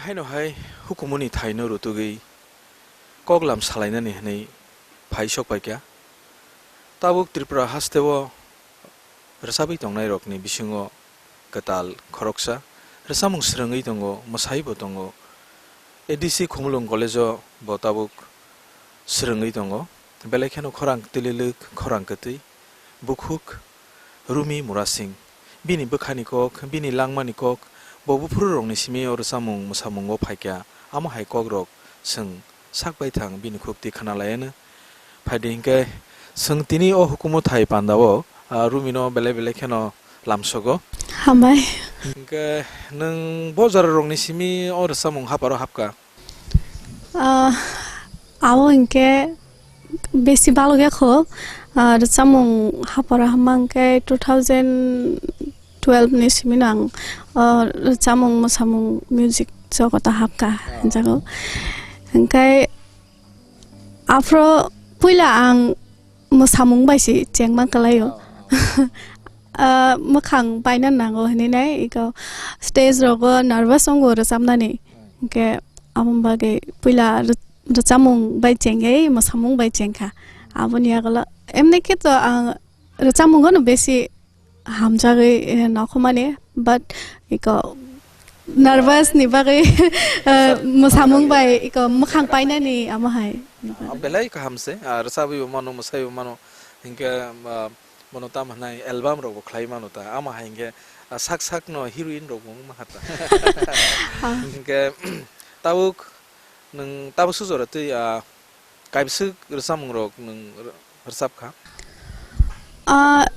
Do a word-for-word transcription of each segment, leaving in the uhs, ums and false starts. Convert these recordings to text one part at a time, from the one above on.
Haino hai hukumuni thaino rutugwi koklam salainani hwnwi phai sokpaikha. Tabuk Tripura hasteo rwchapwi tongnairokni bisingo kwtal khoroksa rwchapmung swrwngwi tongo, mwsaibo tongo. A D C Khumulwng College-o bo tabuk swrwngwi tongo. Belai kheno khorang twililwk, khorang kwtwi, bukhuk, Rumi Murasing. Bini bwkhani kok, bini langmani kok, bo buphururokni simi o rwchapmung mwsamungo phaikha, amo hai kokrok chwng sak baithang bini khukti khna laianw. Phaidi hinkhe chwng tini o hukumu thai pandao, ah, Rumino belai belai kheno lamsogo. Hambai. Hinkhe nwng bo jorarokni simi o rwchapmung haparo hapkha? Ah, abo hinkhe besi balok ya kho, ah, rwchapmung haparo hapma hinkhe two thousand twelve ni simi no ang, ah, rwchapmung mwsamung music jogoto hapkha hinjago. Hinkhe aphro puila ang mwsamung bai se chengma kwlaio. Ah, mwkhang paina nango hinwi nai, iko stage rogo nervous wngo rwchapnani. Hinkhe aboni bagwi puila rw-, rwchapmung bai chengwi mwsamung bai chengkha. Aboni yagulo emni khe to ang rwchapmungono besi hamjagwi, eh, nokhumani, but iko nervous ni bagwi, eh, mwsamung bai iko mwkhang painani amo hai. Ah, belai kaham se, ah, rwchapwi bo mano, mwsaiwi bo mano, hinkhe, ah, bono tam hwnai album rok bo khlai mano ta, amo hai hinkhe, ah, sak sak no heroine rok bo wng mankha ta. Ah. Hinkhe tabuk nwng tabuk sujora twi, ah, kaibwswk rwchapmung rok nwng rw-, rwchapkha? Ah,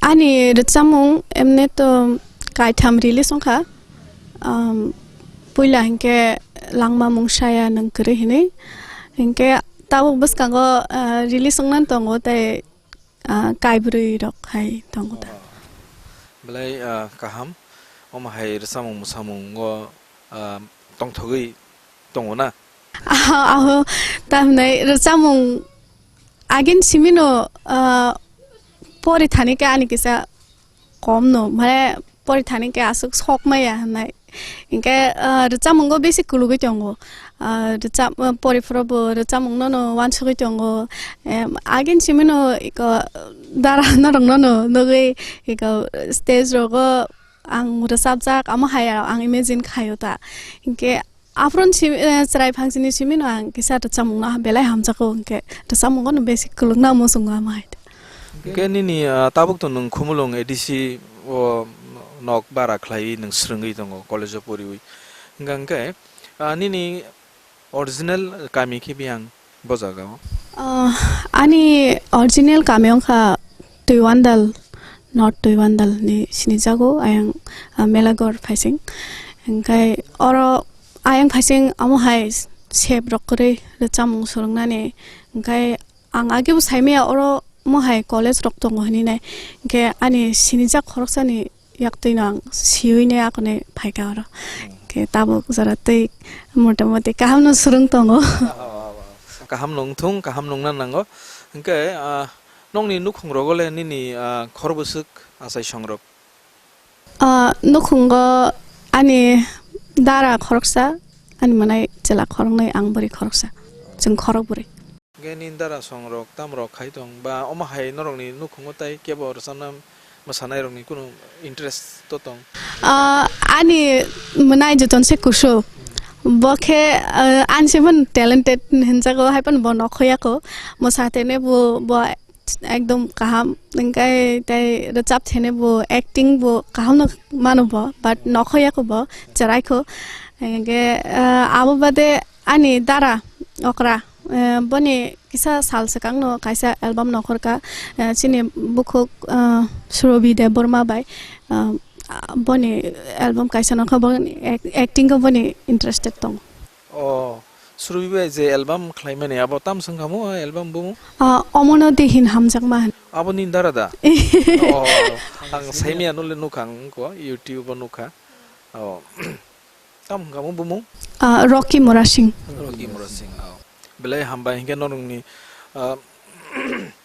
ani rwchapmung emne to kaitham release wngkha. Um, puila hinkhe Langma Mungsaya Nwng Kwrwi hinwi. Hinkhe tabuk bwskango, ah, release wngnani tongo tei, ah, kaibrwi rok hai tongo ta. Oh. Belai, ah, kaham. Omo hai rwchapmung mwsamungo, ah, tongthogwi tongo na? Aho, tamhinai rwchapmung agin simino, ah, pori thani khe ani kisa kom no, mane pori thani khe aswk sok maya hinai. Hinkhe, ah, rwchapmungo bisi kulugwi tongo. Ah, rwchap-, ah, pori phuru bo rwchapmung no no wansugwi tongo. Em, agin simino iko dara norok no no nugwi iko stage rogo ang rwchapjak, amo hai ang imagine khaio ta. Hinkhe aphuru si-, eh, chwrai phangsini simino ang kisa rwchapmungno belai hamjakgo, hinkhe rwchapmungono besi kwlwkna muchungo amo hai. Hinkhe nini, ah, tabuk to nwng Khumulwng A D C o nok bara khlaiwi nwng swrwngwi tongo, college-o poriwi. Hinkha hinkhe, ah, nini original kami khe biyang bo jaga o? Ah, ani original kami wngkha Tuiwandal, North Tuiwandal ni sinijago ayang, ah, Melagor phaising. Hinkhe oro ayang phaising amo hai sep rok kwrwi rwchapmung swrwngnani. Hinkhe ang age bo saimaya oro mo hai college rok tongo hinwi nai. Hinkhe ani sinijak khoroksani yaktwino ang siwi ne akone phaikha oro. Hmm. Khe tabuk jora twi motamoti kaham no swrwng tongo. Kaham nung thung, kaham nungna nango. Hinkhe, ah, nokni nukhung rogo le nini, ah, khor bwswk achai song rok? Ah, nukhungo ani dara khoroksa, ani mwnai chwla khoroknwi, ang bwrwi khoroksa. Chwng khorok bwrwi. Hinkhe nini dara song rok tam rok khai tong ba omo hai norokni nukhungo tai kebo rwchapna mwsanairokni kunu interest to tong? Ah, ani mwnai Joton se kusu. Bo khe, ah, ani se phano talented hinjago, hai phano bo nokhoyako. Mwsa tene bo, bo ekdom kaham. Hinkhe tai rwchap tene bo, acting bo kaham no mano bo, but nokhoyako bo, chwraikho. Hinkhe, ah, abo bade ani dara okra, eh, boni kisa sal swkang no kaisa album nokhorkha, eh, chini bukhuk, eh, Surobi Debbarma bai, eh, boni album kaisa nokhorkha, boni ac-, acting o boni interested tongo. Oh, Surobi bai je album khlaimani abo tam swngkhamu, ah, album bumu? Ah, Omono Dihin Hamjakma. Abo nini dara da? Oh, ang saimaya nole nukha ang ko YouTube o nukha. Oh. Tam hwnkha mo bumung? Ah, Rocky Murasing. Rocky Murasing, oh. Belai hambai hinkhe norokni, ah,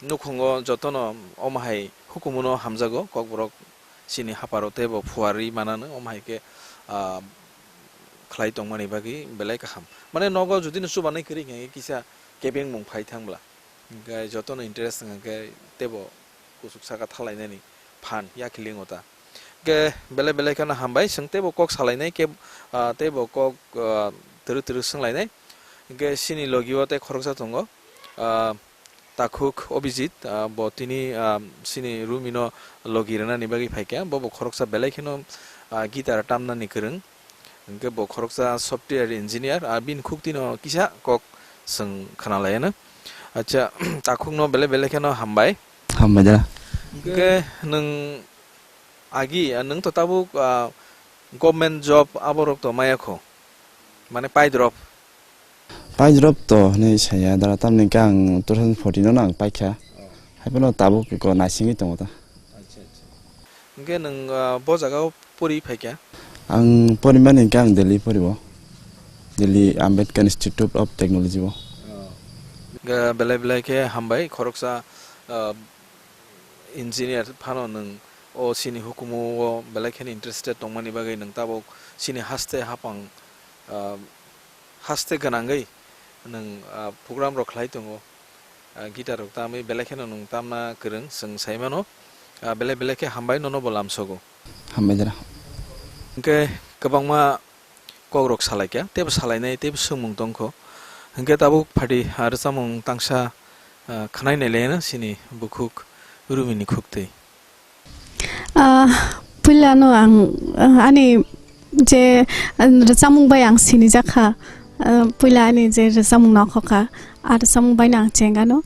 nukhungo jotono omo hai hukumuno hamjago, kokborok chini haparo teibo phuarwi mananw, omo hai khe, ah, khlai tongmani bagwi belai kaham. Mane nogo jodi no chubanai kwrwi khe kisa kebengmung phai thang bla. Hwnkhe jotono interest wngkha khe teibo kuchuk saka thalainani phan yakhe lingo ta. Hwnkhe belai belai kheno hambai, chwng teibo kok salainai khe, ah, teibo kok, ah, twrwk twrwk swnglainai. Hwnkhe chini logi o tei khoroksa tongo, ah, Takhuk Abhijit, ah, bo tini, ah, chini Rumi no logi rwnani bagwi phaikha. Bo bo khoroksa belai kheno, ah, guitar tamnani kwrwng. Hwnkhe bo khoroksa software engineer, ah, bini khuk tino kisa kok chwng khna laiano. Acha, Takhuk no belai belai kheno hambai. Hambai da. Hwnkhe nwng agi, ah, nwng to tabuk, ah, government job aborok to maya kho. Mane paidrop. Paidrop to hinwi saya da, tamni hwnkhe ang two thousand fourteen no ang paikha. Oh. Haiphano tabuk ko naisingwi tongo ta. Acha, acha. Hwnkhe nwng, ah, bo jaga o pori phaikha? Ang porimani hwnkhe ang Delhi poribo. Delhi Ambedkar Institute of Technology o. Oh. Hwnkhe belai belai khe hambai khoroksa, ah, engineer phano nwng o chini hukumu o belai kheno interested tongmani bagwi nwng tabuk chini haste hapang, ah, haste gwnangwi nwng, ah, program rok khlai tongo. Ah, guitar rok tamwi belai kheno nwng tamna kwrwng chwng sai mano. Ah, belai belai khe hambai nono bo lamsogo. Hambai jera. Hwnkhe kwbangma kokrok salaikha, teibo salainai, teibo swngmung tongkho. Hwnkhe tabuk phaidi, ah, rwchapmung tangsa, ah, khwnai nailaino chini bukhuk Rumini khuktwi. Ah, puilano ang, ah, ani je, ah, rwchapmung bai ang sinijakha. Ah, puila ani je rwchapmung nokhokha, ah, rwchapmung baino ang chengano.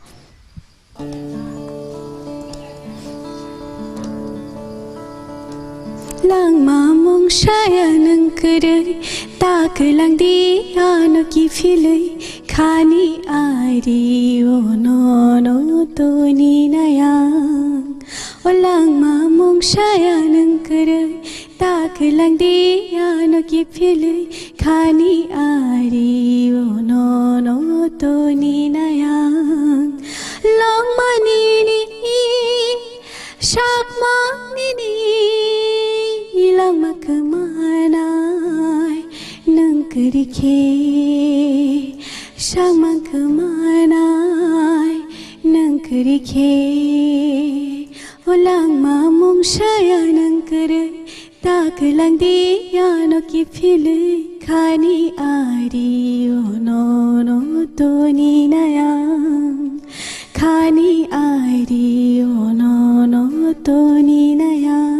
Langma mungsaya nwng kwrwi, ta kwlangdi ano kiphilwi, khani ari o nono toni nayang. O langma mungsaya nwng kwrwi, ta kwlangdi ano kiphilwi, khani ari o nono toni nayang. Langma nini, sakma nini, langma kwmanai nwng kwrwi khe, sakma kwmanai nwng kwrwi khe, o langma mungsaya nwng kwrwi, ta kwlangdi ano kiphilwi, khani ari o nono toni nayang, khani ari o nono toni nayang.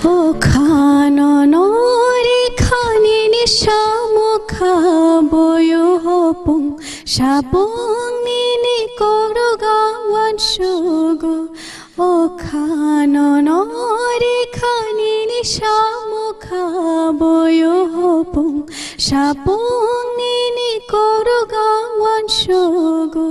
O khano nori khani ni samukha boyo hopung, sapung nini koroga wansugo. O khano nori khani ni samukha boyo hopung, sapung nini koroga wansugo.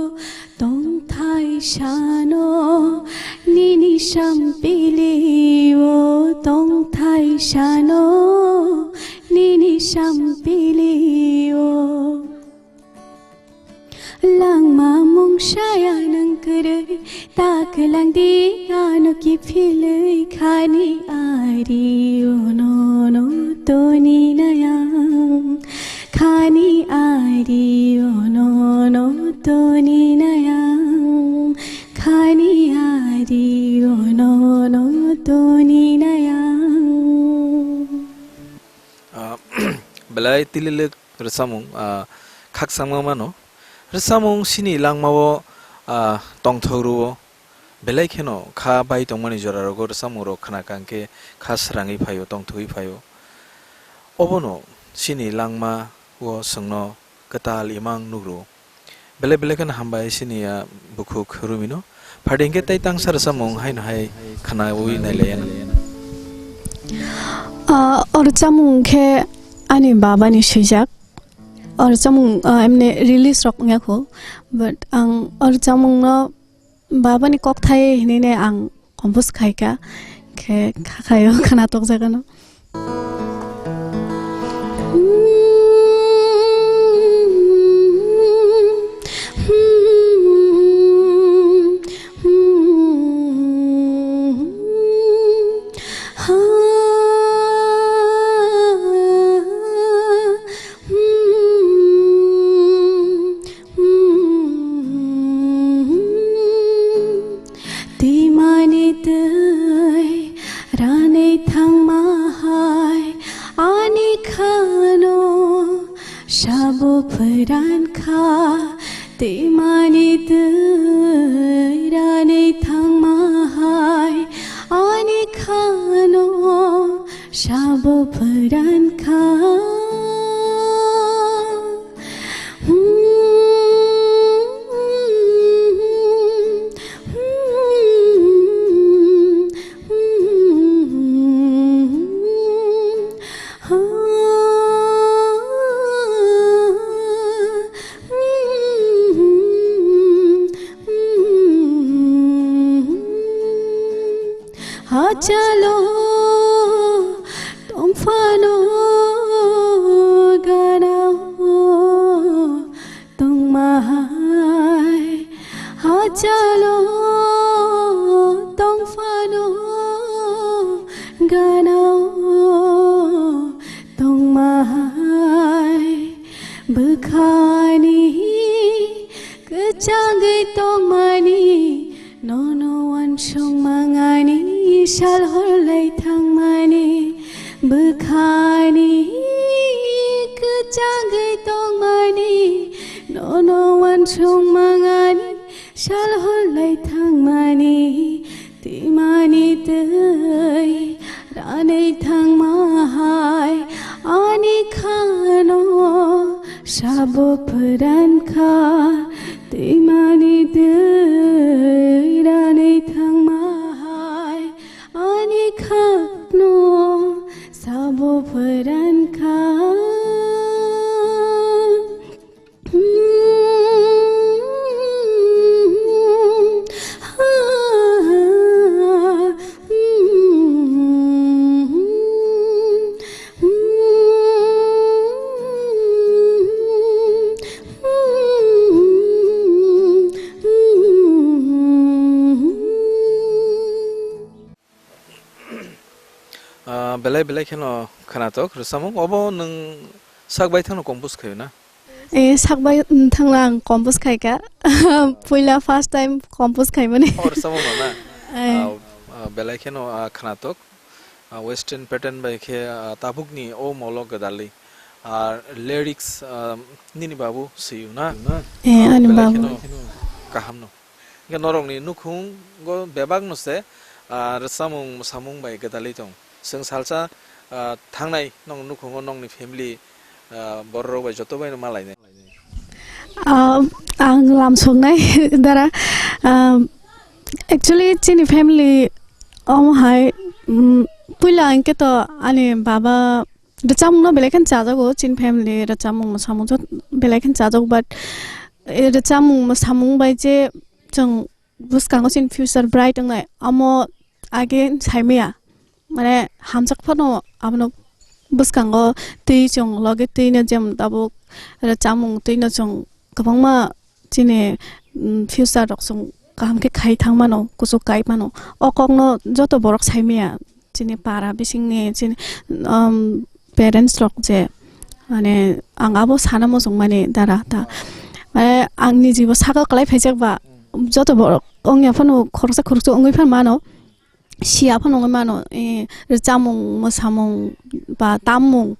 Tongthai sano nini sampili o, tongthai sano nini sampili o. Langma mungsaya nwng kwrwi, ta kwlangdi ano kiphilwi, khani ari o nono toni nayang, khani ari o nono toni nayang, khani ari o nono toni nayang. Ah, belai tililwk rwchapmung, ah, khakchangma mano. Rwchapmung chini langmao, ah, tongthok rwo. Belai kheno kha bai tongmani jorarogo rwchapmungrok khna kang khe kha srangwi phaio, tongthogwi phaio. Obono chini langmao chwngno kwtal imang nukro. Belai belai kheno hambai chini ya bukhuk Rumino. Phaidi hwnkhe tei tangsa rwchapmung haino hai khnaui nailaiya. Ah, o rwchapmung khe ani babani swijak. O rwchapmung, ah, emne release rok wngya kho. But ang o rwchapmungno babani kokthai hinine ang compose khaika. Khe khakhaio khna tokjagano. Ani thangma hai ani khano sabo pharan kha, tei mani twi rani thangma hai ani khano sabo pharan kha. Hachalo tongphano ganao tongmahai, hachalo tongphano ganao tongmahai, bwkhani kwchangwi tongmani, nono uansuk mangani, sal hor lai thangmani, bwkhani kwchangwi tongmani, nono uansuk mangani, sal hor lai thangmani, twi mani twi rani thangma hai ani khano sabo pharan kha, twi mani twi rani thangma hai ani khano sabo pharan kha. Ah, belai belai kheno khwnatok rwchapmung. Obo nwng sak baithangno compose khaio na? Eh, sak baithangno ang compose khaikha. Puila first time compose khaimani. O rwchapmung no na? Eh. Ah, ah, belai kheno, ah, khwnatok. Ah, western pattern bai khe, ah, tabukni o molo gwdalwi. Ar lyrics, ah, nini babu swio na? Eh, ah, ani belai babu. Kheno kaham no. Hingke norokni nukhungo bebakno se, ah, rwchapmung mwsamung bai gwdalwi tong. Chwng salsa, ah, thangnai nokni nukhungo nokni family, ah, bororok bai joto baino ma lainai. Ah, ang lam soknai dara, ah, actually chini family omo hai, mm, puila hingke to ani baba rwchapmungno belai kheno chajago, chini family rwchapmung mwsamung jot belai kheno chajago, but, eh, rwchapmung mwsamung bai je chwng bwskango chini future bright wngnai, amo age saimaya, mane hamjak phano abono bwskango twi chwng loge twi no jem tabuk rwchapmung twi no chwng kwbangma chini, mm, future rok chwng kaham khe khai thang mano, kuchuk kai mano. O kokno joto borok saimaya, chini para bisingni, chini, um, parents rok je, mane, ang abo sana muchung mani dara ta. Mane, ang nijibo sakao kwlai phaijak ba, joto borok wngya phano khoroksa khoroksa wngwi phano mano. Siya phano wngwi mano, eh, rwchapmung, mwsamung ba tammung,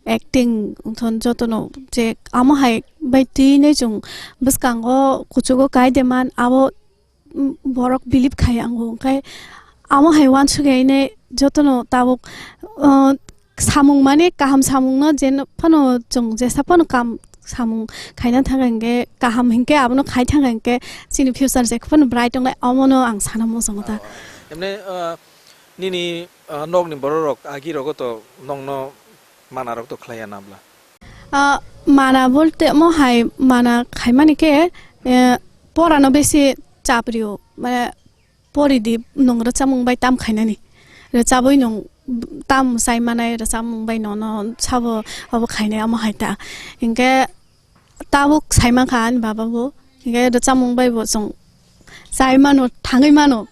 acting, thon jotono je amo hai bai twi nai chwng bwskango kuchugo kai de man, abo, mm, borok believe khai ango, hwnkhe amo hai uansukya hwnwi jotono tabuk, uh, samung mani kaham samungno je phano chwng jesa phano kam samung khaina thangkha hwnkhe kaham hwnkhe abono khai thangkha hwnkhe chini future je phano bright wngnai omono ang sana muchungo ta. Emne, uh, nini, uh, nokni bororok agirogo to nokno manarok to khlaiya na bla? Ah, mana bolte omo hai mana khaimani khe, eh, porano besi chaprio, mane poridi nwng rwchapmung bai tam khainani. Rwchabwi nwng tam chai manai, rwchapmung bai nono sabo obo khainai omo hai ta. Hinkhe tabuk saimankha ani baba bo. Hinkhe rwchapmung bai bo chwng chai mano, thangwi mano,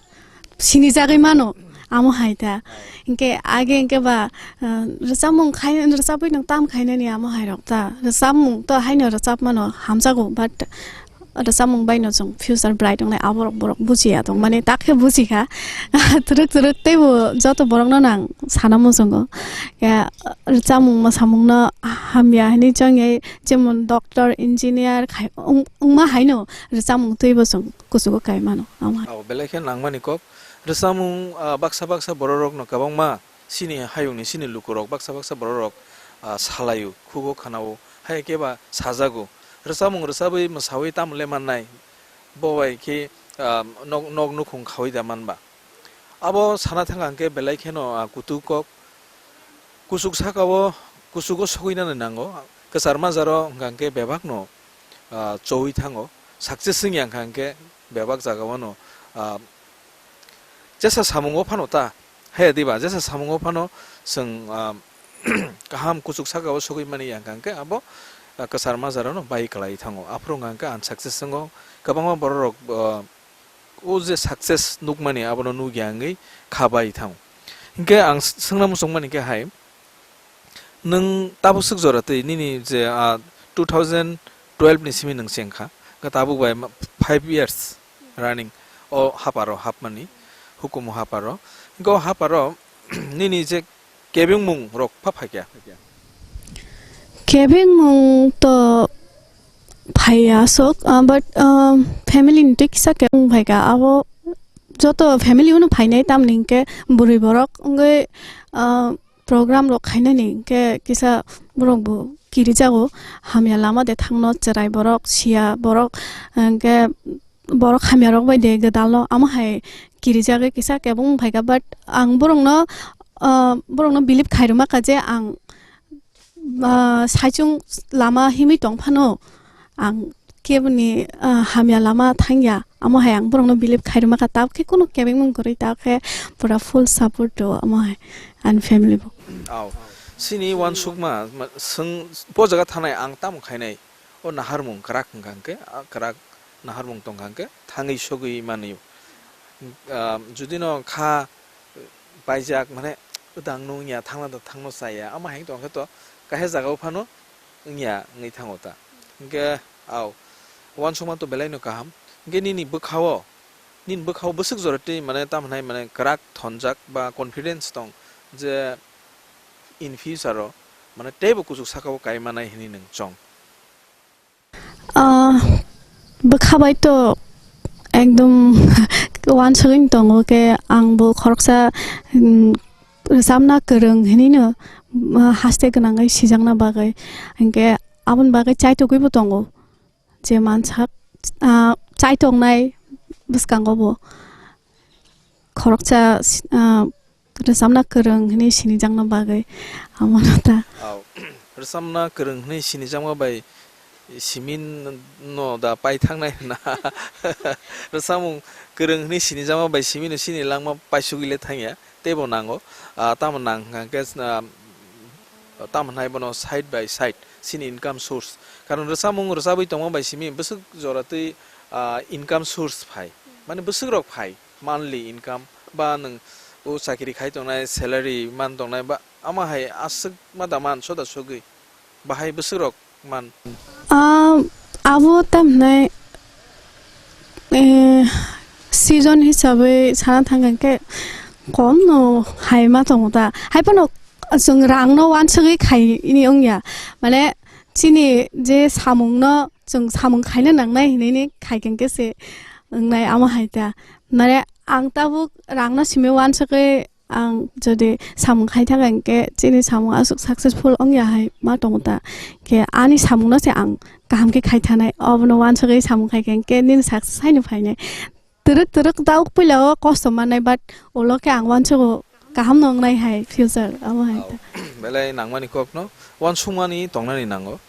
sinijagwi mano, amo hai ta. Hinkhe age hinkhe ba, ah, rwchapmung khai, rwchabwi nwng tam khainani amo hai rok ta. Rwchapmung to haino rwchap mano hamjago, but rwchapmung bai no chwng future bright wngnai, aborok borok bujiya tong mani, tak khe buji kha. Twrwk twrwk teibo joto borok no nang sana muchungo. Ya, rwchapmung mwsamung no hamya hinwi chwng ye, jemon doctor, engineer khai wng-, wngma hai no rwchapmung twibo chwng kuchugo kai mano. Amo hai. Abo belai khe nangmani kok. Rwchapmung, ah, baksa baksa bororokno kwbangma chini hayungni, chini lukurok baksa baksa bororok, ah, salaio, khugo khanao, hai khe ba sajago. Rwchapmung rwchabwi mwsawi tamo le mannai, bo bai khe, ah, nok, nok nukhung khaui da manba. Abo sana thang hwnkhe belai kheno, ah, kutuk kok. Kuchuk sakao kuchugo sogwi nani nango. Kwchar majaro hwnkha hwnkhe bebakno, ah, chowi thango. Success wngya hwnkha hwnkhe bebak jagao no, ah, jesa samungo phano ta, he diba, jesa samungo phano chwng, ah, kaham kuchuk sakao sogwi mani ya hwnkha hwnkhe abo, ah, kwchar majaro no bai kwlai thango. Aphuru hwnkha hwnkhe unsuccess wngo. Kwbangma bororok, ah, o je success nukmani abono nukya wngwi kha bai thango. Hinkhe ang s-, swngna muchungmani khe hai, nwng tabuk swk jora twi nini je, ah, two thousand twelve ni simi nwng chengkha, hwnkhe tabuk bai ma-, five years running o haparo hapmani, hukumu haparo. Hinkhe o haparo nini je kebengmung rok pha phaikya? Kebengmung to phaiya sok, ah, but, ah, family ni twi kisa kebeng phaikha. Abo joto family o no phainai, tamni hinkhe bwrwi borok wngwi, ah, program rok khainani hinkhe kisa borok bo kirijago, hamya lama de thangno chwrai borok, siya borok, hinkhe borok hamya rok bai de gwdalo, amo hai kirijagwi kisa kebeng phaikha, but ang borokno, ah, borokno believe khairwma kha je ang, ah, saichung lama himwi tong phano ang keboni, ah, hamya lama thangya, amo hai ang borokno believe khairwma kha, tabuk khe kunu kebengmung kwrwi, tabuk khe pura full support o amo hai ani family bo. Au. Chini uansukma, ma, swng, bo jaga thanai ang tamo khainai? O naharmung kwrak hwnkha hwnkhe, a kwrak naharmung tongkha hwnkhe thangwi sogwi manwi. Ah, judino kha paijak, mane, wdang nung ya, thangna da thangno chaya, ama hai tongkhe to kaisa jagao phano wngya wngwi thango ta. Hwnkhe, au, uansukma to belaino kaham. Hwnkhe nini bwkhao, nini bwkhao bwswk jora twi, mane, tamo hwnai, mane, kwrak thonjak ba confidence tong je in future o, mane, teibo kuchuk sakao kai manai hinwi nwng chong? Ah, bwkha bai to ekdom uansugwi tongo khe, ang bo khoroksa, mm, rwchapna kwrwng hinwi no, ah, haste gwnangwi sijakna bagwi, hinkhe aboni bagwi chaitogwi bo tongo je mansak, ah, chaitongnai bwskango bo khoroksa, ah, rwchapna kwrwng hinwi sinijakna bagwi, amo no ta. Au, rwchapna kwrwng hinwi sinijakma bai simi no da paithaknai hwna? Rwchapmung kwrwng hinwi sinijakma bai simi no chini langma paisugwi le thangya, teibo nango. Ah, tamo nang hwnkha khe, ah, tamo hwnai bono side by side chini income source. Karon rwchapmung rwchabwi tongma bai simi bwswk jora twi, ah, income source phai, mane bwswk rok phai. Monthly income, ba nwng o chakri khai tongnai, salary man tongnai, ba ama hai aswk ma da man soda sogwi, bahai bwswk rok man? Ah, abo tamhinai, eh, season hisabwi sana thang khe kom no hai ma tongo ta. Hai phano chwng rang no uansugwi khai ni wngya. Mane chini je samung no chwng samung khaina nangnai hinwi ni khai khe se wngnai, amo hai ta. Mane ang tabuk rang no simi uansugwi ang jodi samung khai thaka hinkhe chini samung aswk successful wngya hai ma tongo ta. Khe ani samung no se ang kaham khe khai thanai, obono uansugwi samung khai khe hinkhe nini success haino phainai. Twrwk twrwk tabuk puila o kosto mannai, but ulo khe ang uansugo kaham no wngnai hai future, amo hai ta. Belai nangmani kok no uansukmani tongnani nango.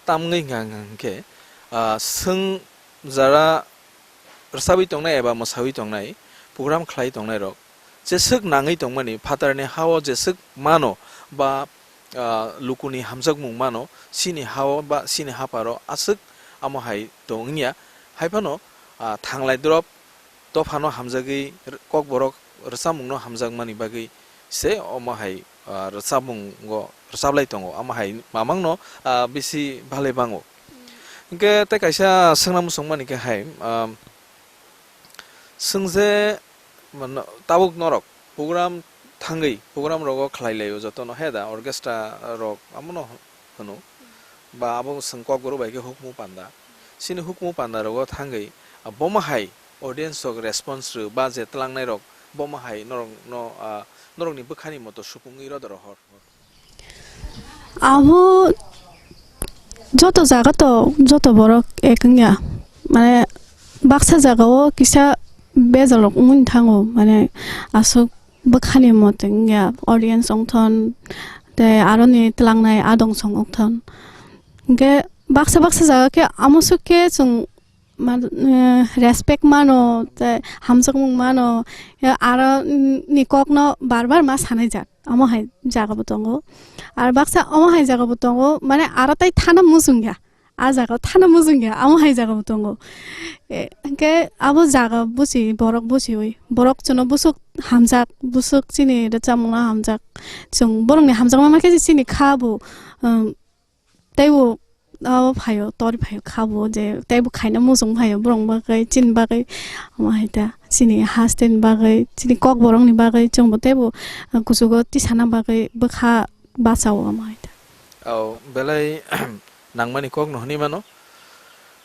Tamni hwnkha hwnkhe, ah, swng jara rwchabwi tongnai eba mwsawi tongnai, program khlai tongnai rok, jeswk nangwi tongmani, phatarni ha-o jeswk mano ba, ah, lukuni hamjakmung mano, chini ha-o ba chini hapharo aswk amo hai tong wngya. Hai phano, ah, thanglai drop dophano hamjagwi r-, kokborok rwchapmungno hamjakmani bagwi se omo hai, ah, rwchapmungo rwchaplai tongo, amo hai mamangno, ah, bisi balai bango. Hwnkhe tei kaisa swngna muchungmani khe hai, um, Chwng je, mano, tabuk norok program thangwi, program rogo khlai laio jotono he da, orchestra rok amono hwno, ba abo chwng kokborok bai khe hukmu panda. Chini hukmu panda rogo thangwi, ah, bomo hai audience rok response rw ba je twlangnai rok bomo hai norok no, ah, norokni bwkhani moto supungwi rodo rohor. Abo joto jaga to joto borok ek wngya. Mane baksa jagao kisa bejal rok wngwi thango. Mane aswk bwkhani mote wngya, audience wngthon, tei aroni twlangnai adong song wngthon. Hwnkhe baksa baksa jaga khe amo swk khe chwng ma-, eh, respect mano, tei hamjakmung mano, ya aro, mm, ni kokno bar bar ma sanai jak, omo hai jaga bo tongo. Ar baksa omo hai jaga bo tongo, mane aro tai thana muchung ya, a jaga o thana muchung ya, omo hai jaga bo tongo. Eh, hwnkhe abo jaga buchi, borok buchiwi, borok chwngno busuk hamjak, busuk chini rwchapmungno hamjak, chwng borokni hamjakma ma khe chini kha bo, um, Teibo abo phaio, tori phaio kha bo, je teibo khaina muchung phaio borokni bagwi, chini bagwi. Omo hai ta, chini hasteni bagwi, chini kokborokni bagwi, chwngbo teibo, ah, kuchugo tisana bagwi bwkha bachao, omo hai ta. O belai nangmani kokno hwnwi mano.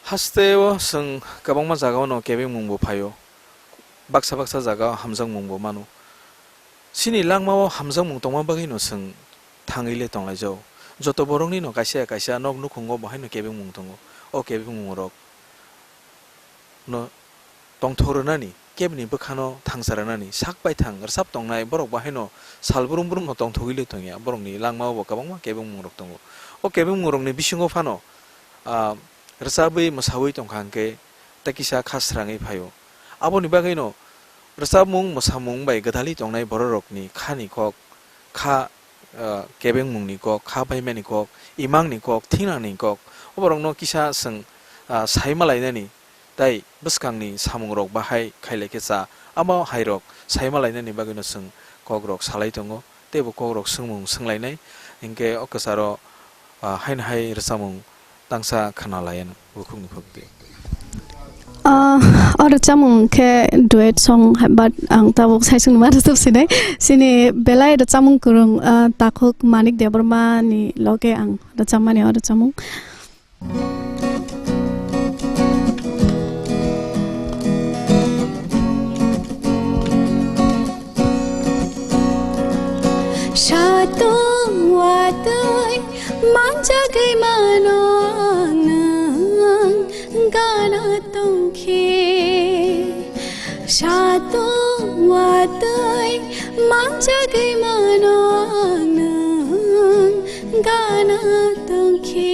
Hasteo chwng kwbangma jagao no kebengmungbo phaio. Baksa baksa jagao hamjakmungbo mano. Chini langmao hamjakmung tongma bagwino chwng thangwi le tonglaijao. Joto boroknino kaisa ya kaisa nok nukhungo bo haino kebengmung tongo. O kebengmungrokno tongthok rwnani, kebni bwkhano thangsa rwnani, sak baithang rwchap tongnai borok bo haino sal brum brumno tongthogwi le tongya. Borokni langmao bo kwbangma kebengmungrok tongo. O kebengmungrokni bisingo phano, ah, rwchabwi mwsawi tongkha hwnkhe tei kisa kha srangwi phaio. Aboni bagwino rwchapmung, mwsamung bai gwdalwi tongnai bororokni khani kok, kha, ah, kebengmungni kok, kha baimani kok, imangni kok, thinangni kok, oborokno kisa chwng, ah, sai malainani tei bwskangni samungrok bahai khailai khe cha, amo hairok sai malainani bagwino chwng kokrok salai tongo, teibo kokrok swngmung swnglainai, hinkhe o kwcharo, ah, haino hai rwchapmung tangsa khna lai ano bukhukni khukti. Ah, o rwchapmung khe duet song, but ang tabuk saichung ma rwchap sinai. Chini belai rwchapmung kwrwng, ah, takhuk Manik Debbarma ni loge ang rwchapmani o rwchapmung. Satung watui manjagwi mano ang nwng gana tongkhe. Satung watui manjagwi mano ang nwng gana tongkhe.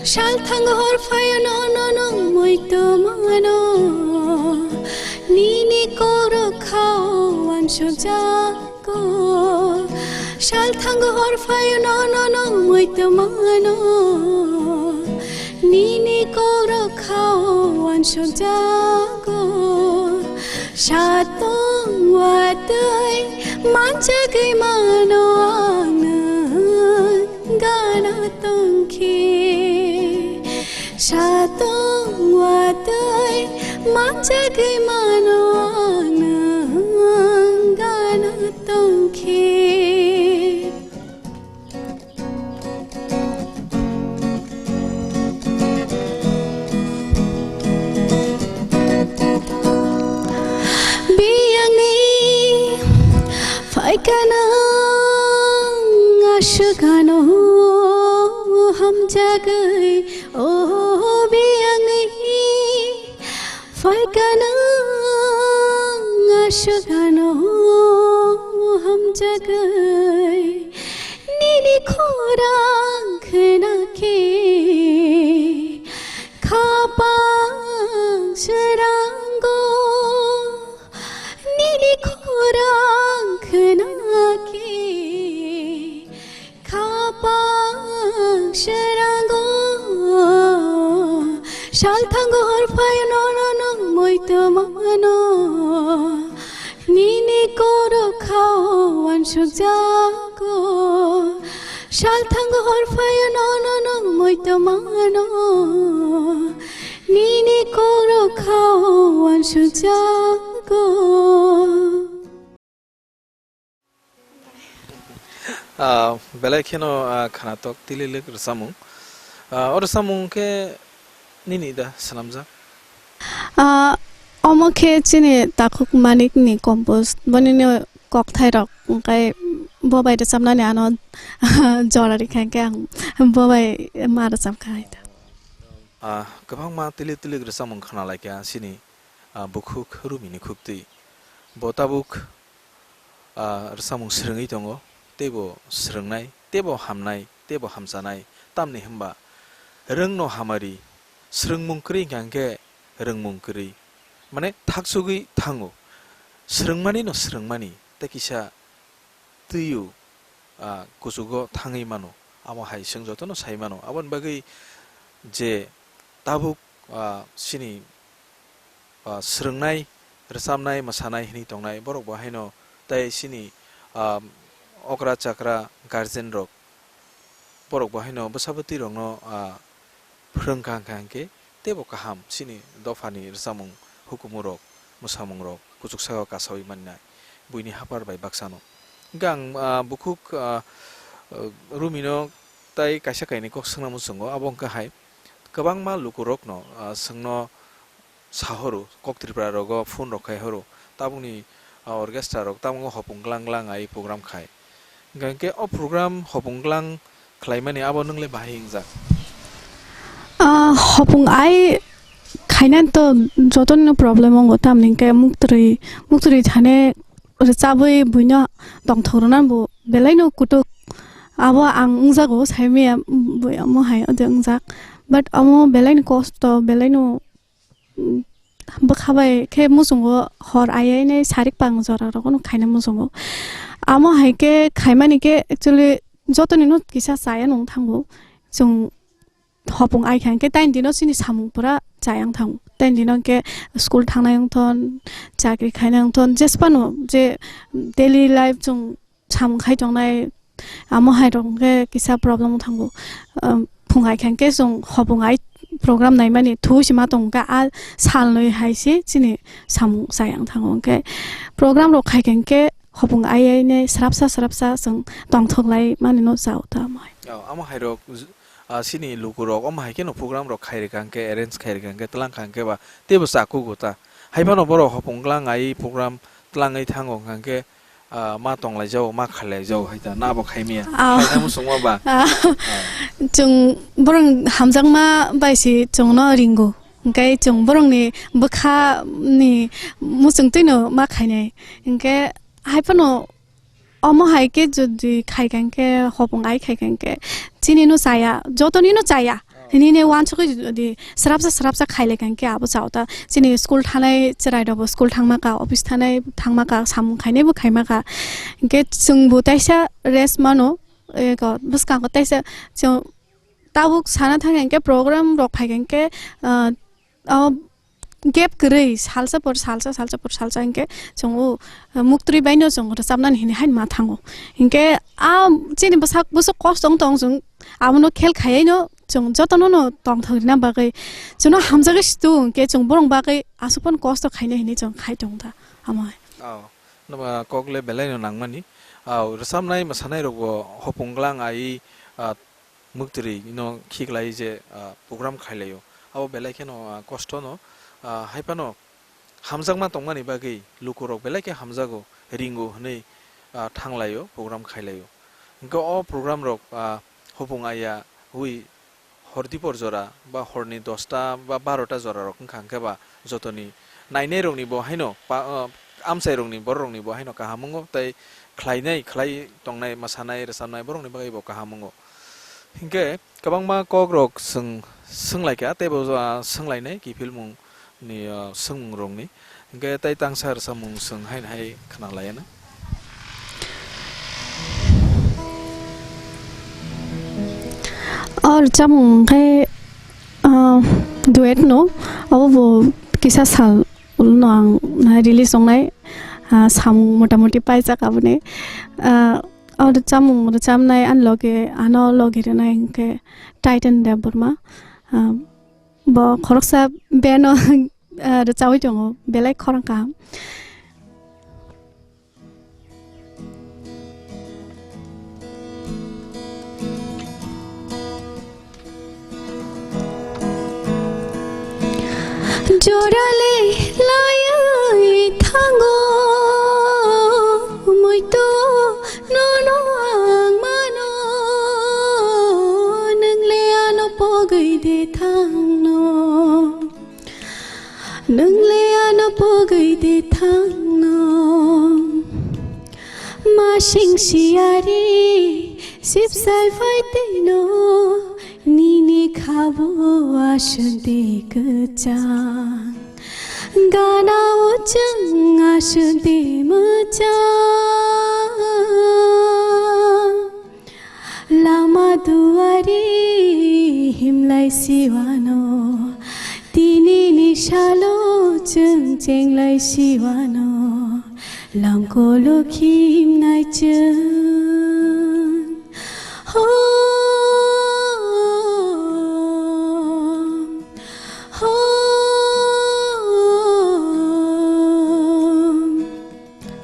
Salthango hor phaio nono nwng muitu mano, nini kokrok khao uansukjago. Salthango hor phaio nono nwng muitu mano, nini kokrok khao uansukjago. Satung watui manjagwi mano ang nwng gana tongkhe. Satung watui manjagwi mano ang nwng gana tongkhe. Biyangni phaikha nwng aswk ano hamjagwi, o biyangni phaikha nwng aswk ano hamjagwi, nini khorang khna khe khapang srango, nini khorang khna khe khapang srango. Salthango hor phaio nono nwng muitu mano, nini kokrok khao uansukjago. Salthango hor phaio nono nwng Tomano nini koro khao wansujago. Ah, belai kheno, ah, khanatok tililik rwchapmung. Ah, o rwchapmung khe nini da swnamjak? Ah, omo khe chini Takhuk Manik ni compose, bonini kokthairok, hwnkhe bo bai rwchapnani ano jora rikha khe ang bo bai ma rwchapkha hai da. Ah, kwbangma tilik tilik rwchapmung khna laikha chini, ah, bukhuk Rumi ni khuktwi. Bo tabuk, ah, rwchapmung swrwngwi tongo, teibo swrwngnai, teibo hamnai, teibo hamchanai, tamni hwnba rwngno hamari, swrwngmung kwrwi hwnkha hwnkhe rwngmung kwrwi. Mane thaksugwi thango, swrwngmani no swrwngmani, tei kisa twiyo, ah, kuchugo thangwi mano, amo hai chwng jotono sai mano. Aboni bagwi je tabuk, ah, chini, ah, swrwngnai, rwchapnai, mwsanai hwnwi tongnai, borok bo haino tei chini, ah, okra chakra guardian rok, borok bo haino bwsa bwtwi rokno, ah, phwrwngkha hwnkha hwnkhe teibo kaham chini dophani rwchapmung, hukumu rok, mwsamung rok kuchuk saka kasawi mannai buini hapar bai baksano. Hwnkhe ang, ah, bukhuk, ah, ah, Rumi no tai kaisa kainwi kok swngna muchungo, abo wngkha hai kwbangma lukurokno, ah, chwngno sahoro, kok Tripura rogo phone rok khai horo, tabukni, ah, orchestra rok tabukno hopung glang glang ai program khai. Hwnkha hwnkhe o program hopung glang khlaimani abo nwngle bahai wngjak? Ah, hopung ai khainani to jotono problem wngo, tamni hwnkhe muktwrwi, muktwrwi thane rwchabwi buino tongthok rwna bo belaino kutuk. Abo ang wngjago, saimaya bui omo hai ode wngjak. But omo belaino kosto, belaino, mm, bwkha bai khe muchungo hor ayai nai sarik pang jora rogo no khaina muchungo. Amo hai khe khaimani khe actually jotoni no kisa chaya nung thango. Chwng hopung ai kha hwnkhe taini dino chini samung pura chayang thango. Taini dino hwnkhe school thangnai wngthon, chakri khainai wngthon, jesphano je daily life chwng samung khai tongnai, amo hai rok hwnkhe kisa problem wng thango. Um, phung ai kha hwnkhe chwng hopung ai program naimani thu se ma tong kha, a salnwi hai se chini samung chayang thango. Hwnkhe program rok khai kha hwnkhe hopung ai ai nai srapsa srapsa chwng tongthok lai mani no chao ta amo hai. Oh, amo hai rok, ah, chini luku rok omo hai kheno program rok khai rikha hwnkhe, arrange khai rikha hwnkhe, twlang kha hwnkhe ba teibo cha kugo ta. Hai phano borok hopung glang ai program twlangwi thango hwnkha hwnkhe, ah, ma tonglaijao, ma khailaijago hai ta, na bo khaimaya. Ah. Khaina muchungma ba? Ah. Ah. Chwng borok hamjakma bai se chwngno ringo. Hwnkhe chwng borokni bwkha ni muchungtwino ma khainai. Hwnkhe hai phano omo hai khe jodi khai kha hwnkhe, hopung ai khai kha hwnkhe, chini no chaya, jotoni no chaya. Nini wansugwi jodi srapsa srapsa khailai kha hwnkhe abo chao ta. Chini school thanai chwrai rok bo school thangma kha, office thanai thangma kha, samung khainai bo khaima kha. Hwnkhe chwng bo taisa rest mano, eko bwskango taisa chwng tabuk sana thang kha hwnkhe program rok phai kha hwnkhe, ah, o gap kwrwi salsa por salsa, salsa por salsa hwnkhe chwng o, ah, muktwi baino chwng rwchapnani hinwi hai ma thango. Hwnkhe a chini bwsak bwswk kosto wng tong chwng abono khel khaiwi no chwng jotono no tongthok rina bagwi chwngno hamjagwi situ hwnkhe chwng borok bagwi aswk phano kosto khaina hinwi chwng khai tong ta amo hai. Oh, nokba kok le belai no nangmani. Oh, rwchapnai mwsanai rok bo hopung glang ai, ah, muktwi no khiklai je, ah, program khailaio. Abo belai kheno, ah, kosto no, ah, hai phano hamjakma tongmani bagwi lukurok belai khe hamjago, ringo hwnwi, ah, thanglaio, program khailaio. Hwnkhe o program rok, ah, hopung aya hui hor dipor jora ba horni dosta ba barota jora rok wngkha hwnkhe ba jotoni nainai rokni bo haino pa-, ah, amchai rokni borok rokni bo haino kaham wngo tei khlainai, khlai tongnai, mwsanai, rwchapnai borokni bagwi bo kaham wngo. Hinkhe kwbangma kokrok chwng swnglaikha, teibo, ah, swnglainai kiphilmungni, ah, swngmungrokni. Hinkhe tei tangsa rwchapmung chwng haino hai khwnalaiyana. O rwchapmung khe, ah, duet no, abo bo kisa sal ulo no ang release wngnai, ah, samung motamoti paijak aboni. Ah, Rwchapmung rwchapnai ani loge, ano logi rwnai hwnkhe Titan Debbarma. Ah, bo khoroksa band o, ah, rwchawi tongo, belai khorang kaham. Jorale layai thango, muitu nono ang mano, nwngle ano pogwi de thangno. Nwngle ano pogwi de thangno. Masing siyari sipsai phai tino, nini khabo aswk de kwchang. Gana o chwng aswk de mwchang. Lama duari himlai siwano, tini ni salo chwng chenglai siwano, lamkolo khimnai chwng. Hom, hom.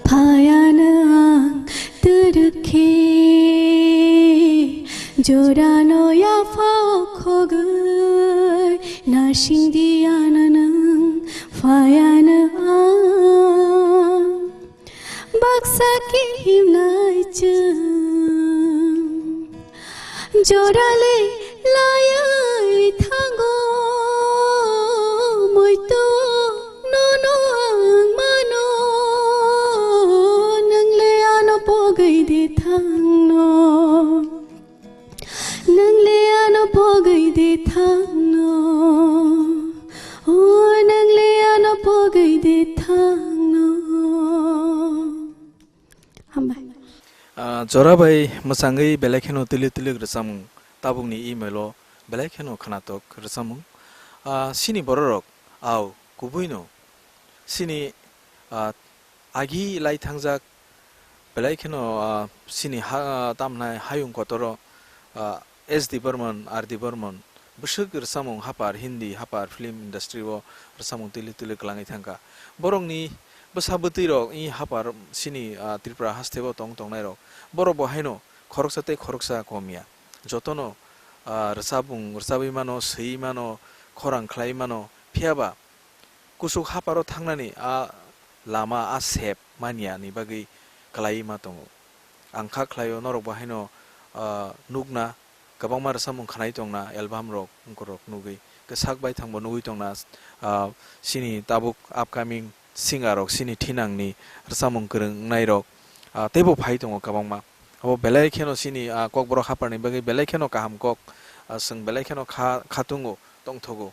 Phayano ang twrwk khe, jorano yaphao khogwi, naisingdi ano nwng phayano ang baksa khe himnai chwng. Jorale layai thango, muitu nono ang mano, nwngle ano pogwi de thangno, nwngle ano pogwi de thangno, o nwngle ano pogwi de thangno. Hambai. Ah, jora bai mwchangwi belai kheno twilik twilik rwchapmung tabukni email o belai kheno khwnatok rwchapmung. Ah, chini bororok au kubuino chini, ah, agi lai thangjak belai kheno, ah, chini ha, tamnai hayung kotoro, ah, S D Burman, R D Burman, bwswk rwchapmung hapar, Hindi hapar film industry o rwchapmung twilik twilik kwlangwi thangkha. Borokni bwsa bwtwi rok i hapar chini, ah, Tripura haste o tong tongnai rok, borok bo haino khoroksa tei khoroksa kom ya. Jotono, ah, rwchapmung rwchapwi mano, swiwi mano, khorang khlaiwi mano, phiya ba kuchuk haparo thangnani a lama, a sep manya ni bagwi kwlaiwi ma tongo. Ang kha khlaio norok bo haino, ah, nukna, kwbangma rwchapmung khwnai tongna, album rok, wngkorok nugwi, kwsak bai thangbo nugwi tongna, ah, chini tabuk upcoming singer rok, chini thinangni rwchapmung kwrwng wngnai rok, ah, teibo phai tongo kwbangma. Abo belai kheno chini, ah, Kokborok haparni bagwi belai kheno kaham kok, ah, chwng belai kheno kha, khatungo, tongthogo.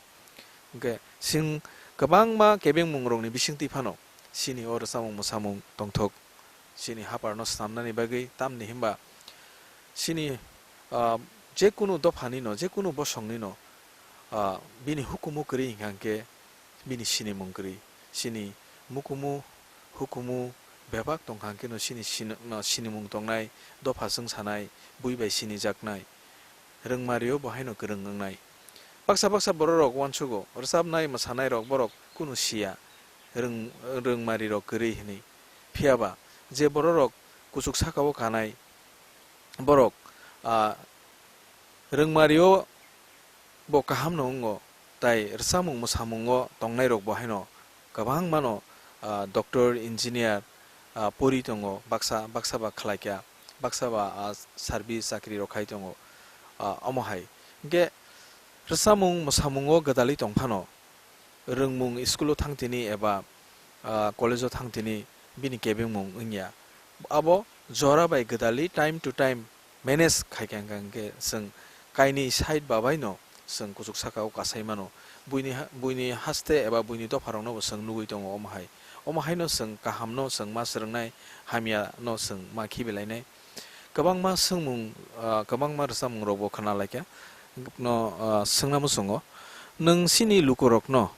Hwnkhe chwng kwbangma kebengmungrokni bisingtwi phano chini o rwchapmung mwsamung tongthok. Chini haparno snamnani bagwi, tamni hwnba chini, ah, jekunu dophanino, jekunu bosongnino, ah, bini hukumu kwrwi hwnkha hwnkhe bini sinimung kwrwi. Chini mukumu, hukumu bebak tongkha hwnkhe no chini sini-, no sinimung tongnai, dopha chwngsanai, bui bai sinijaknai. Rwngmario bo haino kwrwng wngnai. Baksa baksa bororok uansugo, rwchapnai, mwsanairok borok kunu siya, rwng-, rwngmarirok kwrwi hwnwi. Phiya ba, je bororok kuchuk sakao kanai, borok, ah, rwngmario bo kahamno wngo, tai rwchapmung mwsamungo tongnairok bo haino kwbangmano, ah, doctor, engineer, ah, pori tongo, baksa, baksa ba khlaikha, baksa ba, ah, service chakri rok khai tongo, ah, omo hai. Hwnkhe rwchapmung mwsamungo gwdalwi tongphano, rwngmung school o thangtini eba, ah, college o thangtini bini kebengmung wngya. Abo jora bai gwdalwi time to time manage khaikha hwnkha hwnkhe chwng kainwi side babaino chwng kuchuk sakao kasai mano. Buini ha-, buini haste eba buini dopharokno bo chwng nugwi tongo omo hai. Omo haino chwng kahamno chwng ma swrwngnai, hamyano chwng ma khibilainai. Kwbangma swngmung, ah, kwbangma rwchapmungrokbo khwnalaikha. No, ah, swngna muchungo, nwng chini lukurokno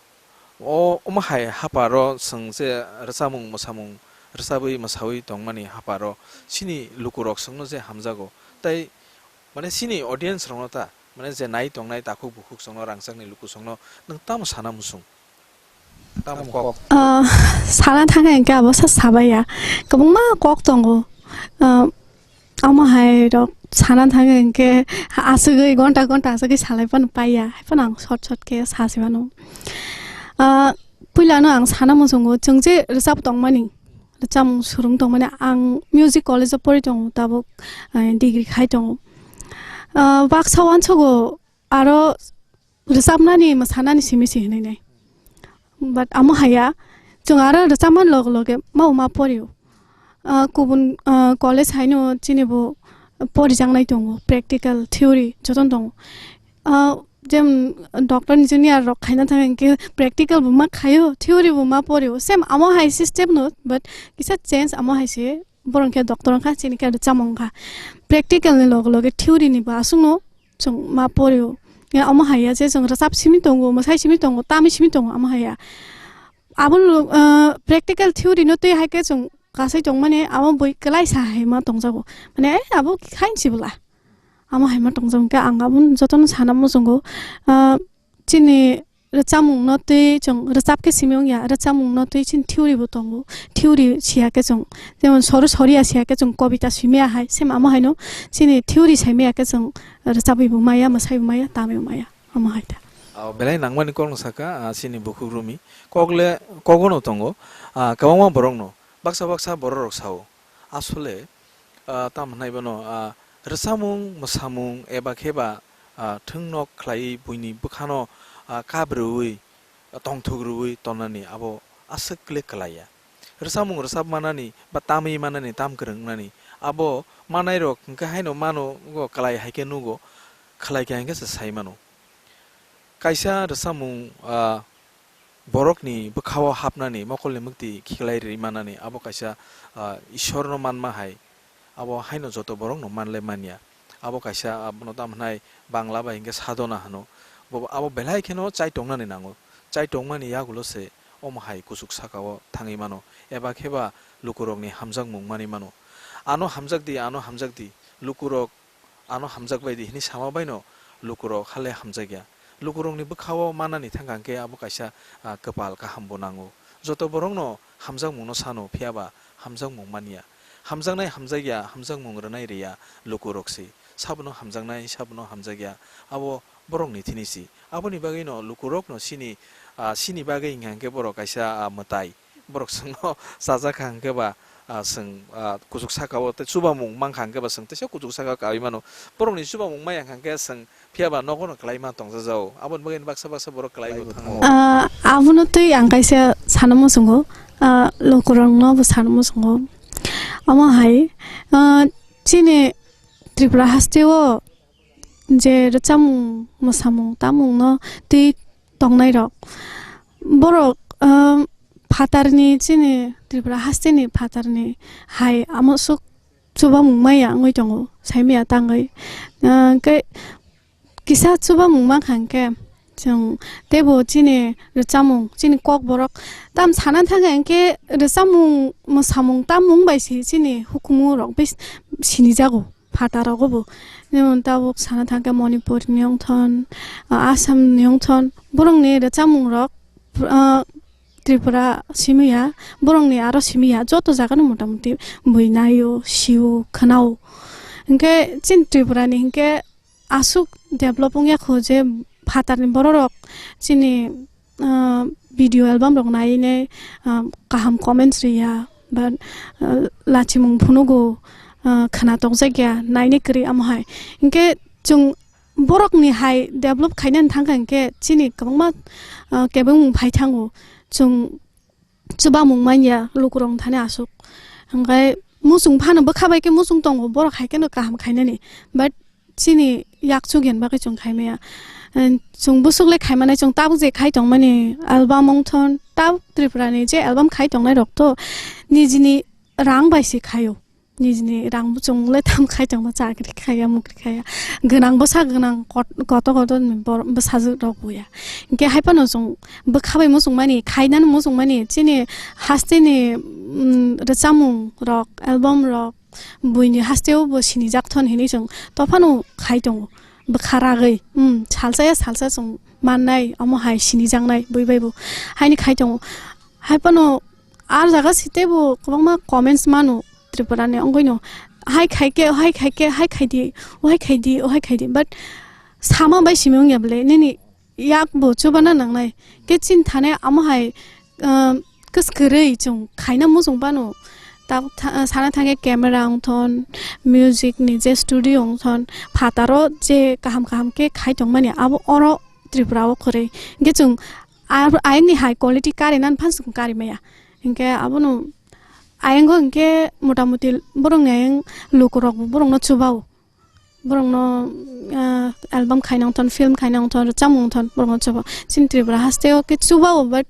o, omo hai haparo chwng je rwchapmung mwsamung rwchabwi mwsawi tongmani hapharo chini lukurok chwngno je hamjago, tei, mane, chini audience rokno ta, mane, je nai tongnai takhuk bukhuk chwngno, rangchakni luku chwngno nwng tamo sana muchung? Tamo kok? Ah, sana thangkha hinkhe abo sa sabaiya. Kwbangma kok tongo. Ah, amo hai rok sana thangkha hinkhe aswgwi gonta gonta aswgwi salai phano paiya. Hai phano ang short short khe sa se mano. Ah, puilano ang sana muchungo, chwng je rwchap tongmani, rwchapmung swrwng tongmani, ang music college o pori tongo tabuk, ah, degree khai tongo. Ah, baksa uansugo aro rwchapnani, mwsanani simi se hinwi nai. But amo haiya, chwng aro rwchapmani loge loge ma ma porio. Ah, kubun, ah, college haino chini bo porijaknai tongo, practical, theory jotono tongo. Ah, jemon doctor, engineer rok khaina thang hinkhe practical bo ma khaio, theory bo ma porio. Same amo hai system no, but kisa change amo hai se. Borok khe doctor wngkha, chini khe rwchapmung wngkha. Practical ni loge loge theory ni bo aswkno chwng ma porio. Ya, omo hai ya je chwng rwchap simi tongo, mwsai simi tongo, tamwi simi tongo, omo hai ya. Abo lo, ah, practical theory no twi hai khe chwng kasai tongmani abo bui kwlai sa hai ma tongjago. Mane, eh, abo khain si bwla. Amo hai ma tongjago khe ang abo jotono sana muchungo. Ah, chini rwchapmung no twi chwng rwchap khe simi wngya, rwchapmung no twi chini theory bo tongo. Theory siya khe chwng, jemon sori sori ya siya khe chwng kobita simi ya hai, same amo haino chini theory sai maya khe chwng rwchapwi bo maya, mwsai bo maya, tamwi bo maya, amo hai ta. Ah, belai nangmani kok no saka, ah, chini bukhuk rumi. Kok le kogono tongo, ah, kwbangma borok no. Baksa baksa borok rok sao, asole, ah, tamo hwnai bono, ah, rwchapmung, mwsamung eba khe ba, ah, thwngnok khlaiwi buini bwkhano, ah, kap rwui, ah, tongthok rwui tonnani abo aswk le kwlaiya. Rwchapmung rwchap manani ba tamwi manani, tam kwrwng wngnani abo manairok hwnkhe haino mano, ogo kwlai hai khe nugo, khlai kha hinkhe se sai mano. Kaisa rwchapmung, ah, borokni bwkhao hapnani, mokolni mukti khiklai rwi manani, abo kaisa, ah, Ishorno manma hai, abo haino joto borokno manle manya. Abo kaisa, ah, bono tamo hwnai Bangla bai hinkhe sadhona hwno. Bo, abo belai kheno chai tongnani nango. Chai tongmani yagulo se omo hai kuchuk sakao thangwi mano, eba khe ba lukurokni hamjakmung manwi mano. Ano hamjak di, ano hamjak di, lukurok ano hamjak bai di hwnwi sama baino lukurok hale hamjakya. Lukurokni bwkhao manani thangkha hwnkhe abo kaisa, ah, kwpal kaham bo nango. Joto borokno hamjakmungno sano, phiya ba hamjakmung manya. Hamjaknai hamjakya, hamjakmung rwnai rwya lukurok se. Sabono hamjaknai, sabono hamjakya, abo borokni thini se. Aboni bagwino lukurokno sini, ah, sini bagwi hwnkha hwnkhe borok kaisa, ah, mwtai. Borok chwngno chajak kha hwnkhe ba, ah, chwng, ah, kuchuk sakao tei chubamung mankha hwnkhe ba chwng teisa kuchuk sakao kaui mano. Borokni chubamung maya hwnkha hwnkhe chwng phiya ba nogo no kwlai ma tongjago. Aboni bagwi baksa baksa borok kwlai bo thango. Ah, abono twi ang kaisa sana muchungo, ah, lukurokno bo sana muchungo. Omo hai, ah, chini Tripura hasteo je rwchapmung, mwsamung, tamungno twi tongnairok. Borok, um, phatarni, chini Tripura hasteni phatarni hai amoswk chubamung maya wngwi tongo, saimaya tangwi. Uh, khe kisa chubamung mankha hwnkhe, chwng teibo chini rwchapmung, chini kokborok tam sana thangkha hwnkhe rwchapmung, mwsamung, tamung bai se chini hukumu rok bai sinijago. Phataro bo, jemon tabuk sana thangkhe Manipur ni wngthon, ah, Assam ni wngthon, borokni rwchapmung rok, ah, Tripura simi ya, borokni aro simi ya, joto jaga no mota moti bui naio, sio, khwnao. Hinkhe chini Tripura ni hinkhe aswk develop wngya kho je phatar ni borok rok chini ah, video album rok nai ne, ah, kaham comments riya, ba, ah, lachimung phunugo, ah, khna tokjak ya, naini kwrwi amo hai. Hinkhe chwng borokni hai develop khainani thangkha hinkhe chini kwbangma, ah, kebengmung phai thango. Chwng chubamung manya lukurok thani aswk. Hinkhe muchung phano bwkha bai khe muchung tongo, borok hai kheno kaham khainani. But chini yakchu gen bagwi chwng khai maya. And chwng bwswk le khai manai, chwng tabuk je khai tongmani album wngthon, tabuk Tripura ni je album khai tongnai rok to nijini rang bai se khaio. Nijini rang buchung le tam khai tongma chakri khaya mukri khaya. Gwnang bwsa gwnang kot-, koto koto ni bor-, bwsajwk rok buya. Hinkhe hai phano chwng bwkha bai muchung mani, khainani muchung mani, chini hasteni, mm, rwchapmung rok, album rok, buini hasteo bo sinijak thon hinwi chwng to phano khai tongo. Bwkha ragwi, mm, salsa ya salsa chwng mannai, omo hai sinijaknai bui bai bo. Haini khai tongo. Hai phano ar jaga site bo kwbangma comments mano Tripura ni wngwi no. Hai khai khe, hai khai khe, hai khai di, o hai khai di, o hai khai di. But sama bai simi wngya bwle, nini yak bo chubana nangnai. Khe chini thane amo hai, um, kwskwrwi chwng khaina muchung phano. Ta tha-, sana thangkhe camera wngthon, music ni je studio wngthon, phataro je kaham kaham khe khai tongmani abo oro Tripura o kwrwi. Hinkhe chwng ar-, ayang ni hai quality kari nan phan chwng kari maya. Hinkhe abono ayang o hinkhe motamuti borok ni ayang luku rok bo borok no chubao. Borok no, ah, album khaina wngthon, film khaina wngthon, rwchapmung wngthon, borok no chubao. Chini Tripura haste o khe chubao, but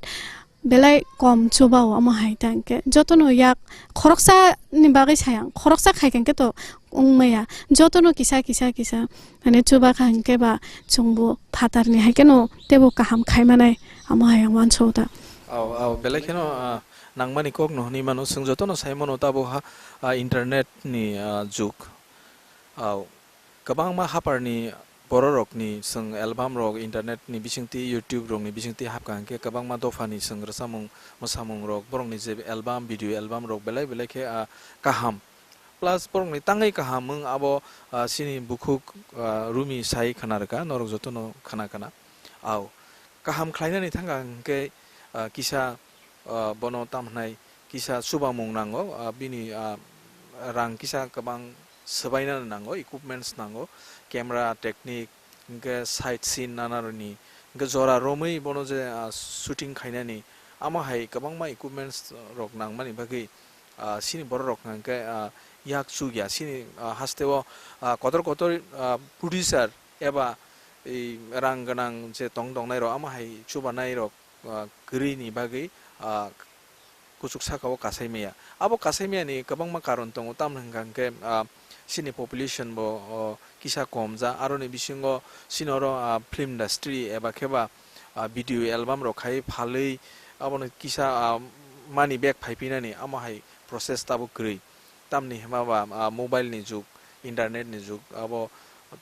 belai kom chubao amo hai ta hinkhe. Joto no yak khoroksa ni bagwi saya, khoroksa khai khe to wng maya. Joto no kisa, kisa, kisa. Mane chuba kha hinkhe ba chwngbo phatarni hai kheno teibo kaham khai manai, amo hai ang uansukha. Au, au, belai kheno, ah, nangmani kok no hwnwi mano. Chwng jotono sai mano tabuk ha, ah, internet ni, ah, jug. Au, kwbangma haparni bororokni chwng album rok internet ni bisingtwi, YouTube rokni bisingtwi hapkha hinkhe kwbangma dophani chwng rwchapmung, mwsamung rok, borokni je album, video album rok belai belai khe, ah, kaham. Plus borokni tangwi kaham wng abo, ah, chini bukhuk, ah, Rumi sai khna rwkha, norok jotono khna khna. Au, kaham khlainani thangkha hinkhe, ah, kisa, ah, bono tam hwnai kisa chubamung nango, ah, bini, ah, rang kisa kwbang swbainani nango, equipments nango, camera, technique, hinkhe side scene nanarokni, hinkhe jora romwi bono je, ah, shooting khainani, amo hai kwbangma equipments rok nangmani bagwi, ah, chini borok rok hinkhe, ah, yak chukya, chini, ah, hasteo, ah, kotor kotor, ah, producer eba, ei, rang gwnang je tong tongnai rok, amo hai chubanai rok, ah, kwrwini bagwi, ah, kuchuk saka o kasai maya. Abo kasai maya ni kwbangma karon tongo, tamoni hwnkha hinkhe, ah, chini population bo, oh, kisa kom ja, aroni bisingo chini oro, ah, film industry eba khe ba, ah, video album rok khai phalwi abono kisa, ah, money back phai phinani amo hai process tabuk kwrwi. Tamni hwnba ba, ah, mobile ni jug, internet ni jug, abo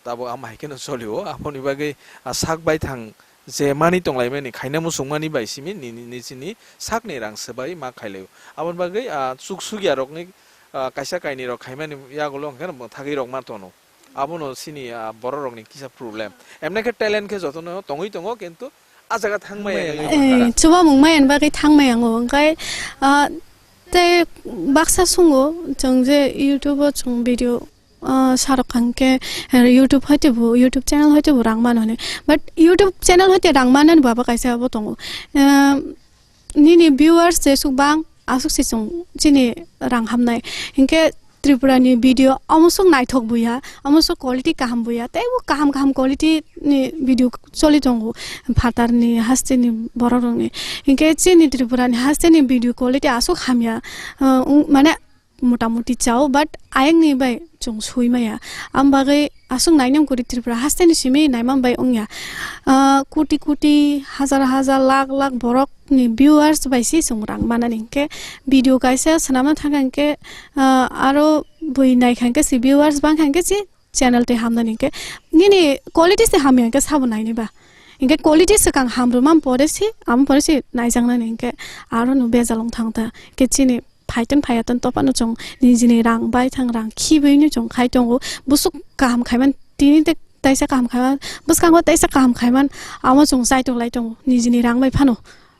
tabuk amo hai kheno cholio. Aboni bagwi, ah, sak baithang je manwi tonglaimani, khaina muchungmani bai simi ni, ni, ni chini sakni rang swbai ma khailaio. Aboni bagwi, ah, chuk sukya rokni, ah, kaisa kainwi rok khaimani yagulo hwnkhe mwthagwi rok ma tono. Abono chini, ah, borok rokni kisa problem. Emne khe talent khe jotono tongwi tongo, kintu ah jaga thangmaya. Thangmaya. Wngwi mangkha. Eh, chubamung maya ni bagwi thangmaya wngo, hwnkhe, ah, tei baksa sungo chwng je YouTube o chwng video ah, sarok kha hinkhe, eh, YouTube hoite bo, YouTube channel hoite bo rang mano hinwi. But YouTube channel hoite rang manani bo abo kaisa abo tongo. Eh, nini viewers jesuk bang, aswk se chwng chini rang hamnai. Hinkhe Tripura ni video omo swk naithok buya, omo swk quality kaham buya, teibo kaham kaham quality ni video choli tongo phatar ni, haste ni borok rok ni. Hinkhe chini Tripura ni haste ni video quality aswk hamya, ah, wng-, mane motamuti chao, but ayang ni bai chwng sui maya. Am bagwi aswk nainang kwrwi Tripura haste ni simi naimang bai wngya. Ah, koti koti, hajar hajar, lakh lakh borok ni viewers bai se chwng rang manani hinkhe video kaisa swnamna thangkha hinkhe, ah, aro bui naikha hinkhe se viewers bangkha hinkhe se channel tei hamnani hinkhe nini quality se hamya hinkhe sabo naini ba. Hinkhe quality swkang ham rwma pore se, amo pore se naijaknani hinkhe aro no bejal wng thang ta. Hinkhe chini phaiton phaiyaton to phano chwng nijini rang bai thang rang khibui no chwng khai tongo. Bwswk kaham khaiman tini tei taisa kaham khaiman, bwskango taisa kaham khaiman, amo chwng chaitok lai tongo nijini rang bai phano.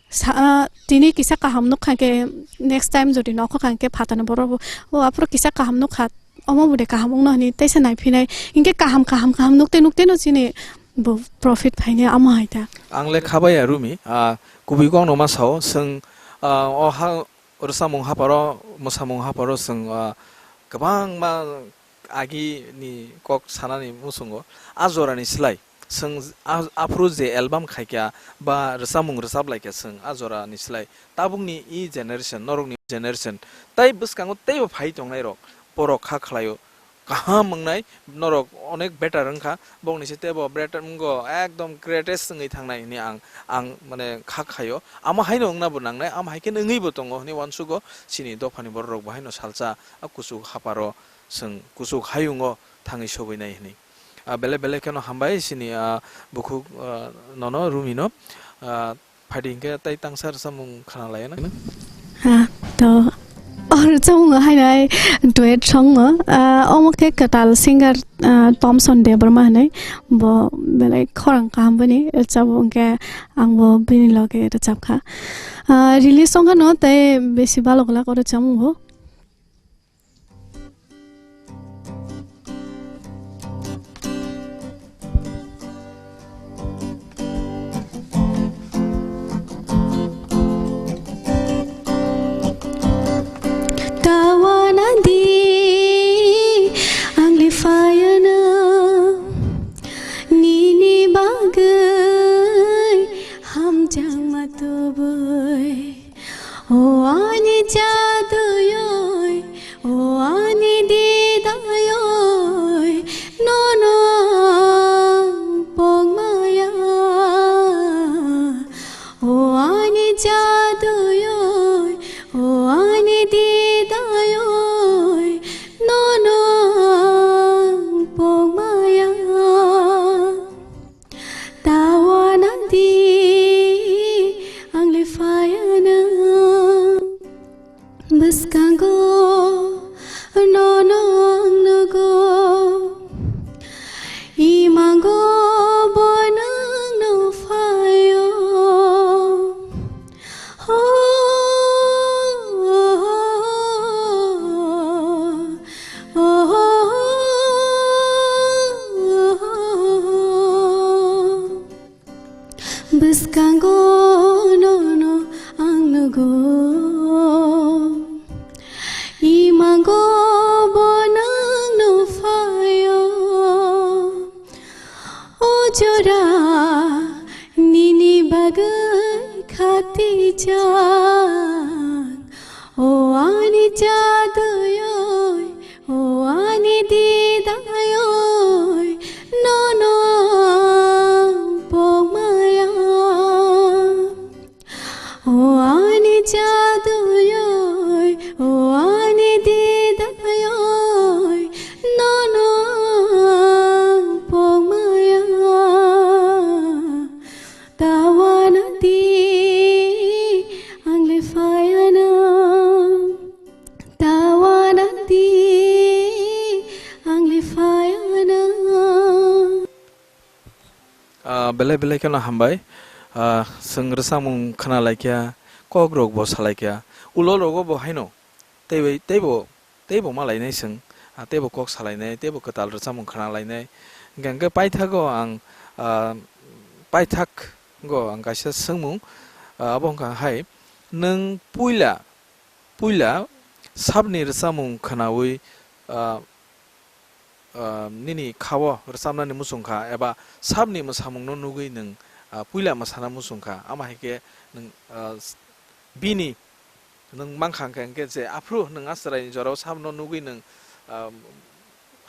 Sa, ah, tini kisa kaham nukha khe next time jodi nokho kha khe phatani borok bo, "O aphuru kisa kaham nukha, omo bude kaham wngno," hinwi taisa naiphinai. Hinkhe kaham, kaham, kaham nukte nukte no chini bo profit phainai amo hai ta. Ang le khabaya Rumi, ah, kubui kok no ma sao, chwng, ah, o ha rwchapmung hapharo, mwsamung hapharo chwng, ah, kwbangma agi ni kok sanani muchungo. A jora ni slai chwng a-, aphuru je album khaikha ba rwchapmung rwchap laikha chwng a jora ni slai tabuk ni e generation, norok ni generation tai bwskango teibo phai tongnai rok borok kha khlaio. Kaham wngnai, norok onek better wngkha, bokni se teibo better wngo, ekdom greatest wngwi thangnai hwnwi ang, ang mane kha khaio. Amo haino wngna bo nangnai, amo hai khe wngwi bo tongo hwnwi uansugo chini dophani borok rok bo haino salsa a kuchuk haparo chwng kuchuk hayungo thangwi sogwi nai hwnwi. Ah, belai belai kheno hambai chini, ah, bukhuk, ah, nono Rumi no. Ah, Phaidi hinkhe tei tangsa rwchapmung khna lai na. Ah, to, o rwchapmung haino ai duet song no. Ah, omo khe kwtal singer, ah, Thomson Debbarma hinwi. Bo belai khorang kaham bini rwchapmung khe ang bo bini loge rwchapkha. Ah, release song no tei besi balo glak o rwchapmung bo. Tawana di ang le phayana nini bagwi hamjakma tubui. O ani jaduyoi, o ani didayoi, nono ang pokmaya. O ani jaduyoi, o ani didayoi, nono ang pokmaya. Tawana di ang le phayana. Bwskango nono ang nugo, imango bo nwng no phaio. Bwskango nono ang nugo, imango bo nwng no phaio. O jora nini bagwi khatijak, o ani jaduyoi, o ani didayoi, nono ang pokmaya. O ani jaduyoi, o ani didayoi, nono ang pokmaya. Tawana di ang le phayana. Tawana di ang le phayana. Ah, belai belai kheno hambai. Ah, chwng rwchapmung khna laikha, kok rok bo sa laikha, ulo rogo bo haino teibo teibo teibo ma lainai chwng, ah, teibo kok sa lainai, teibo kwtal rwchapmung khna lainai. Hingkha hingkhe paithago ang, ah, paithak go ang kaisa swngmung, ah, abo wngkha hai, nwng puila puila sabni rwchapmung khnaui, ah, ah, nini khao rwchapnani muchung kha, eba sabni mwsamungno nugui nwng, ah, puila mwsana muchung kha, ama hai khe nwng, ah, s-, bini nwng mankha hwnkhe, hwnkhe je aphuru nwng a chwraini jorao sabno nugui nwng, ah,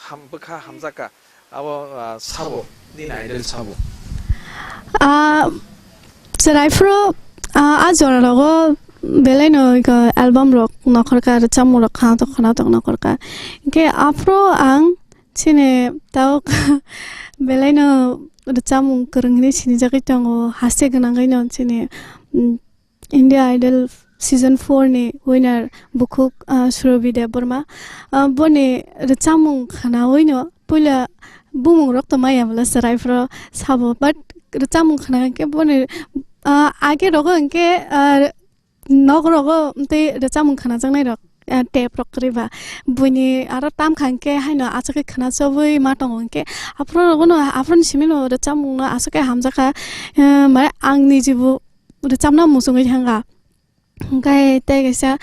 ham bwkha hamjakha, abo, ah, sabo, nini idol sabo? Ah, chwrai phuru, ah, a jora rogo belai no iko album rok nokhorkha, rwchapmung rok khwnatok khwnatok nokhorkha. Hingkhe aphuru ang chini tao belai no rwchapmung kwrwng hinwi sinijagwi tongo, haste gwnangwi no chini, mm, India Idol season four ni winner bukhuk, ah, Surabhi Debbarma. Ah, boni rwchapmung khwnaui no puila bumung rok to maya bwla chwrai phuru sabo, but rwchapmung khwna hwnkhe boni, ah, age rogo hwnkhe, ah, nok rogo tei rwchapmung khwnajaknai rok, ah, tape rok kwrwi ba buini aro tam kha hwnkhe haino aswk khe khwna chobwi ma tongo hwnkhe aphuru rogo no aphuru ni simi no rwchapmung no aswk khe hamjakha, ah, mane ang nijibo rwchapna muchungwi thangkha. Hwnkhe tei kaisa,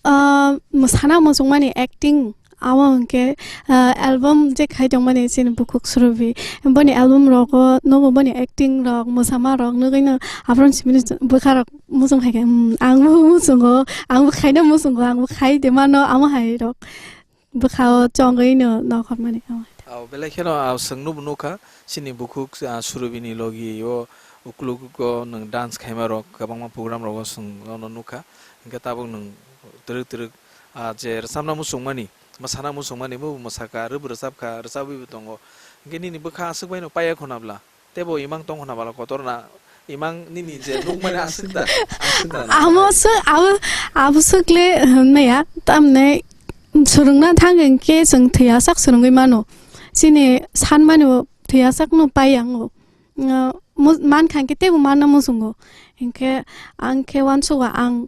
ah, mwsana muchungmani acting, abo hwnkhe, ah, album je khai tongmani chini bukhuk Surabhi. Boni album rogo nugo boni acting rok, mwsama rok nugui no aphuru simi bwkha rok muchung hai khe, hmm, ang bo muchungo, ang bo khaina muchungo, ang bo khai de mano amo hai rok. bwkhao chongwi no nokhormani. Belai kheno, ah, chwng nubo nukha, chini bukhuk, ah, Surubini logi o uklugo nwng dance khaima rok, kwbangma program rogo chwng nono nukha. Hinkhe tabuk nwng twrwk twrwk, ah, je rwchapna muchungmani, mwsana muchungmani bo mwsakha, rwbo rwchapkha, rwchabwibo tongo. Hinkhe nini bwkha aswk baino paiya khuna bwla? Teibo imang tong hwnna bala kotor na, imang nini je nukmani aswk da, aswk da na? Amo swk, abo, abo swkle hwnmaya, tamne swrwngna thang hinkhe chwng thwiyasak swrwngwi mano. Chini sanmani bo thwiyasakno pai yango. Mankha hinkhe teibo manna muchungo. Hinkhe ang khe uansugo ang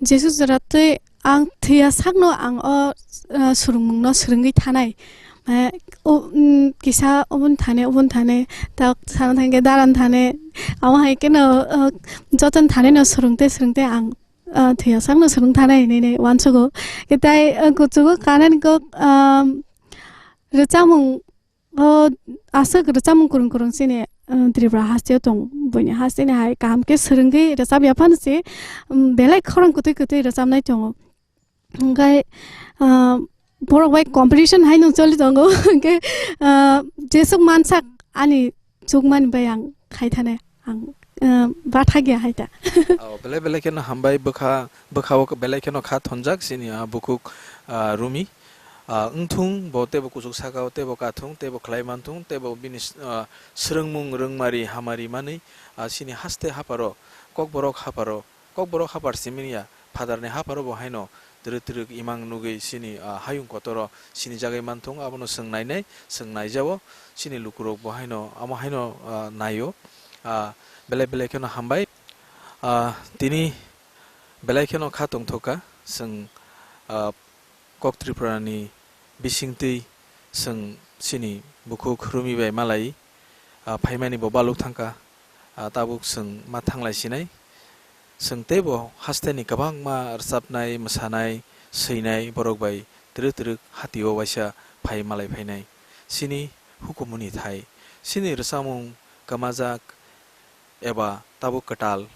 Jesu jora twi ang thwiya sakno ang o, ah, swrwngmungno swrwngwi thanai. Eh, o, mm, kisa oboni thani, oboni thani, tak sana thangkhe daran thani, amo hai kheno, ah, joton thanino swrwngte swrwngte ang, ah, thwiya sakno swrwng thanai hinwi uansugo. Khe tai, ah, kuchugo kanani kok, ah, rwchapmung O aswk rwchapmung kwrwng kwrwng chini, uh, Tripura hasteo tong. Buini hasteni hai kaham khe swrwngwi rwchap ya phano se, um, belai khorang kwtwi kwtwi rwchapnai tongo. Hwnkhe, uh, borok bai competition hai no choli tongo. Hwnkhe, uh, jeswk mansak ani chukmani bai ang khai thane. Ang, eh, bathak ya hai ta. Oh, belai belai kheno hambai bwkha, bwkha o belai kheno kha thonjak chini, ah, bukhuk, ah, Rumi. Ah, wngthung bo teibo kuchuk saka o teibo kathung teibo khlai manthung teibo bini s-, ah, swrwngmung rwngmari hamari manwi, ah, chini haste hapharo, kokborok hapharo, kokborok haphar simi ya. Phatarni hapharo bo haino twrwk twrwk imang nugwi chini, ah, hayung kotoro sinijagwi manthung, abono chwng nainai, chwng naijao, chini lukurok bo haino, amo haino, ah, naio. Ah, belai belai kheno hambai. Ah, tini belai kheno kha tongthokha, chwng, ah, Kok Tripurani bisingtwi chwng chini bukhuk Rumi bai malai, ah, phaimani bo baluk thangkha, ah, tabuk chwng ma thanglai sinai. Chwng teibo hasteni kwbangma rwchapnai, mwsanai, swinai borok bai twrwk twrwk hatio waisa phai malai phainai. Chini hukumuni thai, chini rwchapmung kwmajak eba tabuk kwtal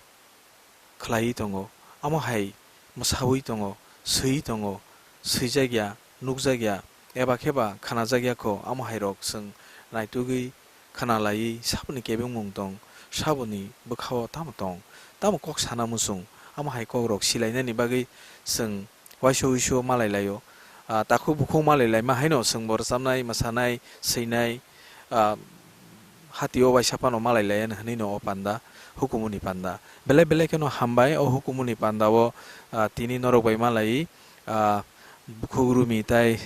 khlaiwi tongo, amo hai mwsaui tongo, swiwi tongo, swijakya, nukjakya, eba khe ba khanajakya kho, amo hai rok chwng naitugwi khwnalaiwi saboni kebengmung tong, saboni bwkhao tamo tong, tamo kok sana muchung, amo hai kokrok silainani bagwi chwng uaisa uisu malai laio. Ah, takhuk bukhuk malai laima haino chwngbo rwchapnai, mwsanai, swinai, ah, hatio waisa phano malai laiya hwnwi no o panda, hukumuni panda. Belai belai kheno hambai o hukumuni panda o, ah, tini norok bai malai, ah, bukhuk Rumi tai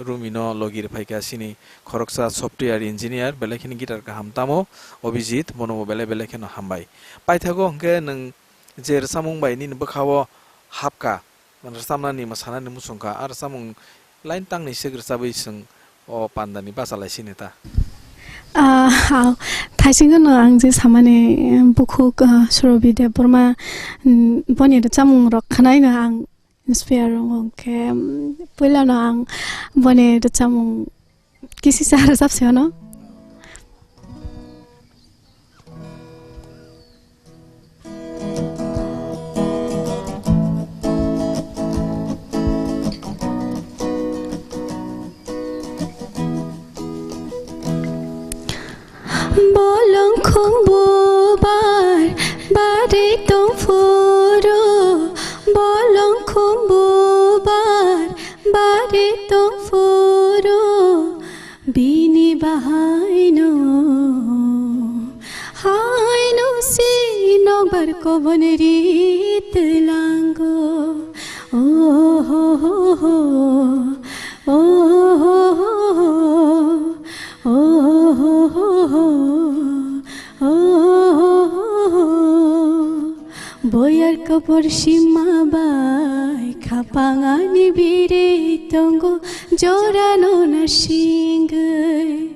Rumi no logi rwphaikha chini khoroksa software engineer, belai kheno guitar kaham tamo Abhijit, bono bo belai belai kheno hambai. Paithago hwnkhe nwng je rwchapmung bai nini bwkhao hapkha, rwchapnani, mwsanani muchungkha, a rwchapmung line tangni sek rwchabwi chwng o pandani bachalai sini ta. Ah, ah, thaisingo no ang je samani, eh, bukhuk, ah, Surobi Debbarma, mm, boni rwchapmung rok khwnaino ang inspire wngo, hwnkhe, mm, puilano ang boni rwchapmung kisisa rwchapsi ono. Bolongkhong bubar bari tongphuru, bolongkhong bubar bari tongphuru, bini bahaino, haino si nokbar kobon rit lango. Oh, ho, ho, ho. Oh, ho, ho, ho. Oh, ho, ho, ho. Oh, ho, ho, ho. Boyar kobor sima bai khapang ani biri tongo jorano nasingwi.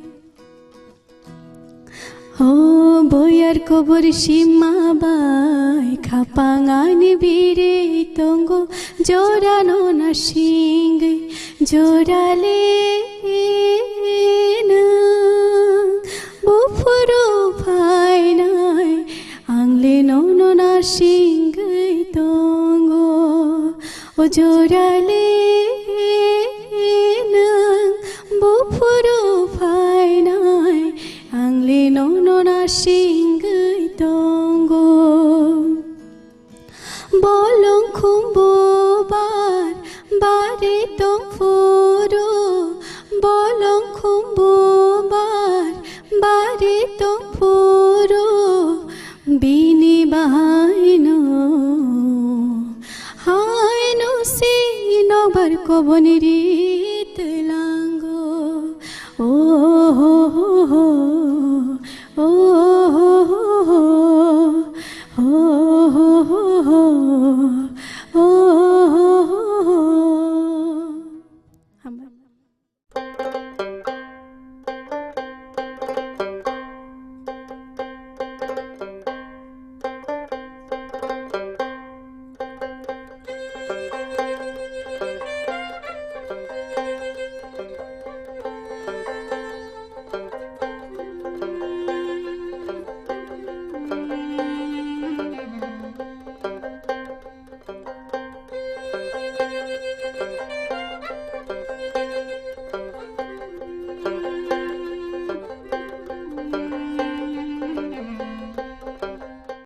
O boyar kobor sima bai khapang ani biri tongo jorano nasingwi, jorale nwng buphuru phainai, angle nono nasingwi tongo. O jorale